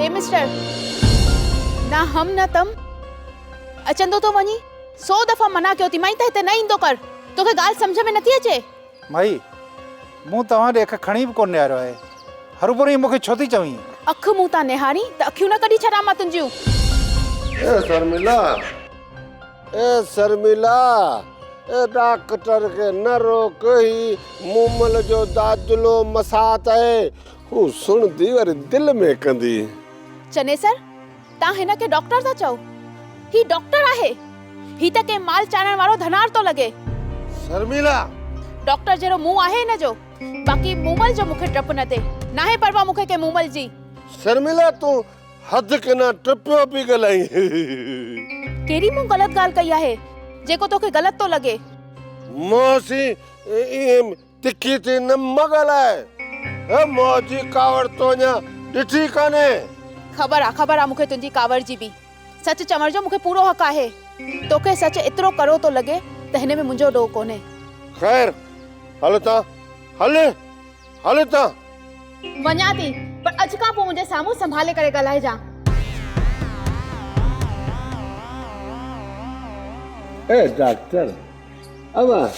A mister! نه هم نه تم، اچندو ٿو وڃين؟ سو دفعا منع ڪيو ٿي مائين ته هتي نه ايندو ڪر، توکي ڳالهه سمجهه ۾ نٿي اچي؟ مائي، مون توهان ڏي اک کڻي به ڪونه نهاريو آهي، هروڀرو ائين مون کي ڇو ٿي چوين؟ اک مون تان نهارين ته اکيون نه ڪڍي ڇڏان مان تنهنجيون. اي شرميلا! اي شرميلا! اي ڊاڪٽر کي نه روڪ، هي مومل جو دادلو مسات آهي، هو سڻندي وري دل ۾ ڪندي. چنيسر، تان هن کي ڊاڪٽر ٿا چئو؟ هي ڊاڪٽر آهي؟ هي ته ڪنهن مال چارڻ وارو ڌنار ٿو لڳي. شرميلا! ڊاڪٽر جهڙو منهن آهي هن جو. باقي مومل جو مون کي ڊپ نه ٿئي. ناهي پرواهه مون کي ڪنهن مومل جي. شرميلا تون حد ڪنا ٽپيو پئي ڳالهائين. ڪهڙي مون غلط ڳالهه ڪئي آهي جيڪو توکي غلط ٿو لڳي. مون سين ائين تکي ٿي نه مه ڳالهاء. اي موت جي ڪاوڙ تو اڃا ڏٺي ڪانهي. خبر آ خبر آ مون کي تنهنجي ڪاوڙ جي به. سچ چوڻ جو مون کي پورو حق آهي. توکي سچ ايترو ڪڙو ٿو لڳي ته هن ۾ منهنجو ڏوهه ڪونهي. خير هل هتان هل هل هتان. وڃان ٿي پر اڄ کان پوء منهنجي سامهون سنڀالي ڪري ڳالهائجان. اي ڊاڪٽر اوهان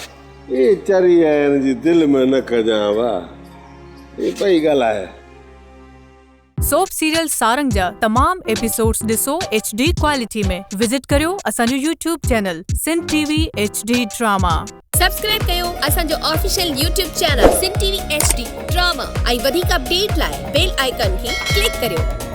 اي چري آهن جي دل ۾ نه ڪجان وا اي پئي ڳالهائي. سوپ سيريل سارنگ جا تمام ايپيسوڊز ڏسو ايڇ ڊي ڪوالٽي ۾ وزٽ ڪريو اسان جو YouTube channel Sindh T V H D drama. Subscribe ڪيو اسان جو official YouTube channel Sindh T V H D drama ۽ وڌيڪ اپڊيٽ لاء بيل آئيڪان کي ڪلڪ ڪريو.